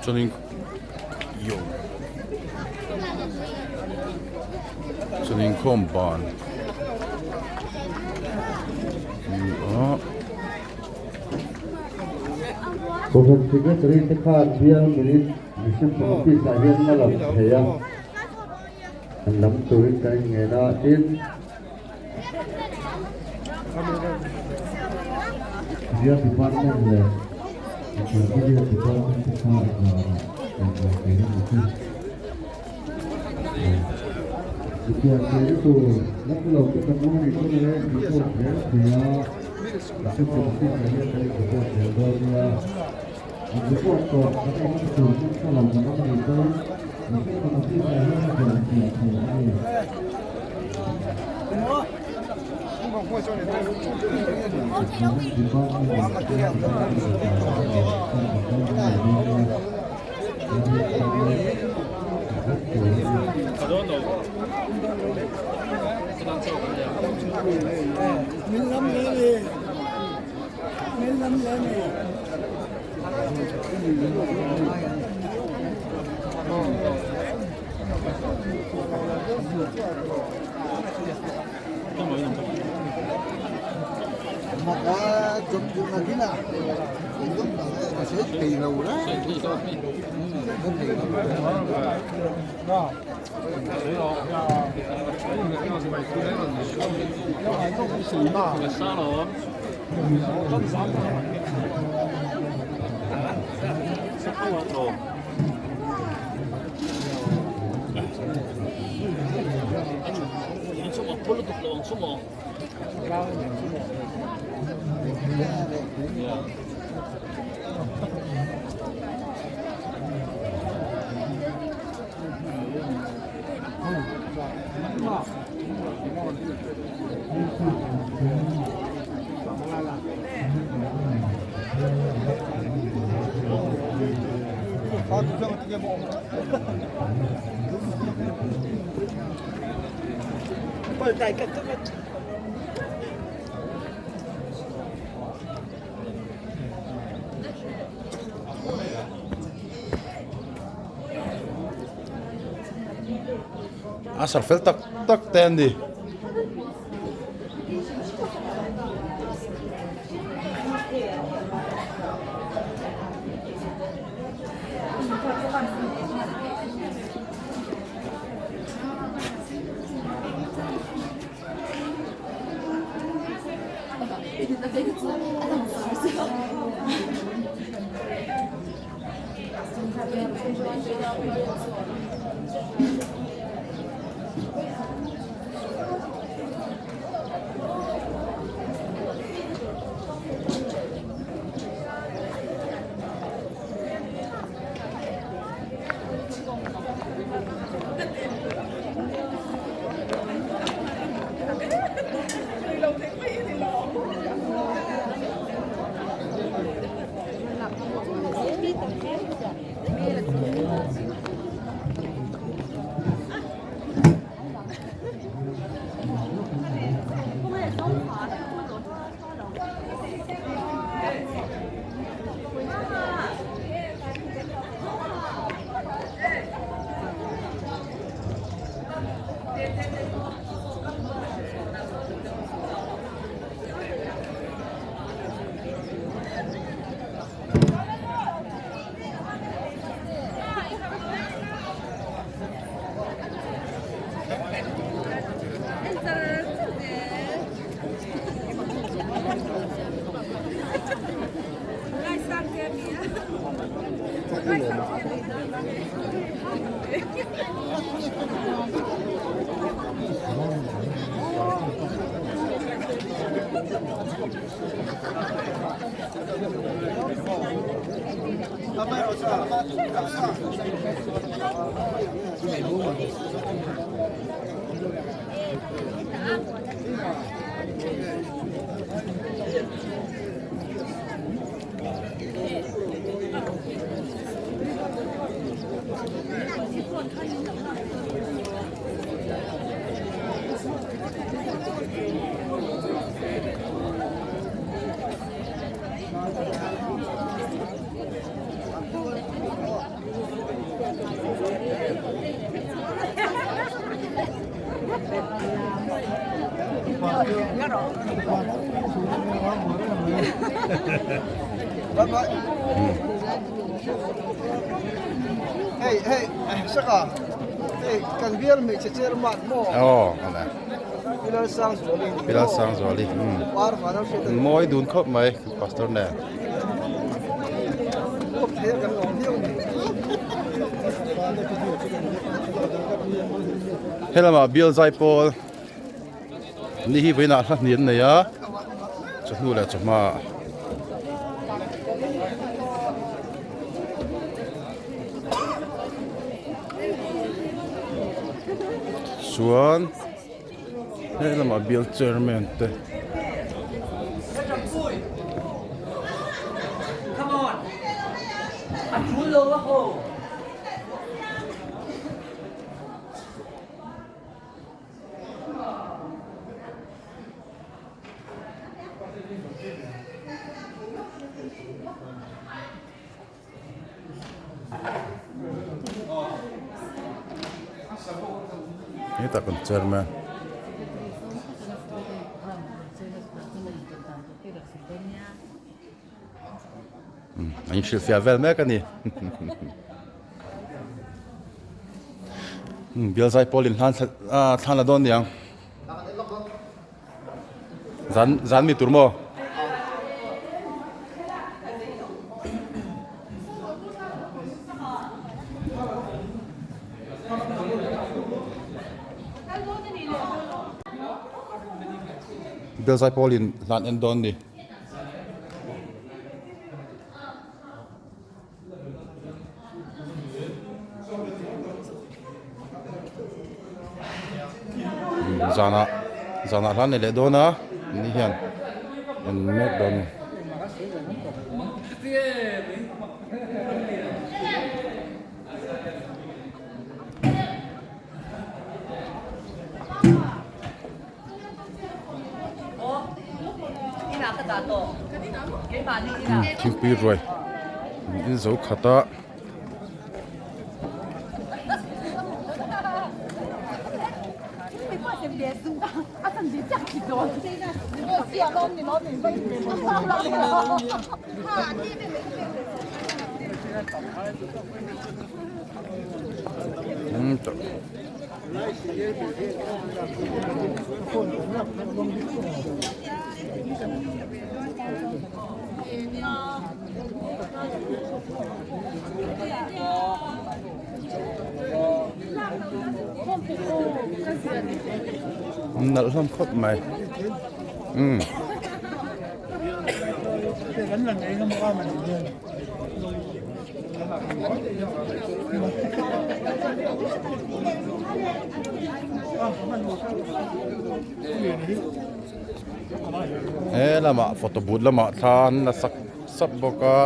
Chuanin chuan inkhawm ban ni a. Kohhran Secretary te khan bial minute Reception Office ah hian a lam thei a, an lam turin kan inngen a, tin, Bial Department leh Intermediate Department te kha zanah inbuai theih a ni chu. Chutiang theihna tur lam lo te kan awm a nih chuan e report zel thei a, Reception Office ah hian kan in report zel dawn nia. In report tawh kan awm tur chu hre lo kan awm a nih chuan Reception Office ah hian a zawm fiah theih a ni. A sar fel tak tak te an ni. Aw Pi Lalsangzuali mawi dun khawp mai pastor nen. Helamah bial zai pawl ni hi vawiinah hla hnih an nei a chawhnu leh chawhma ah. Chuan helamah bial chairman te. Hetah kan chairman. An inhrilhfiah vel mek a ni. Bial zai pawl in hlan thlan la dawn niang. Zan zan mi tur maw? Bial zai pawl in hlan en dawn ni. Zanah zanah hla nei leh dawn a ni hian en mek dawn a ni. Thingpui ruai in zo khat a. Nalh hlawm khawp mai umm. He lamah photo booth lamah thla an la sak sap bawk a.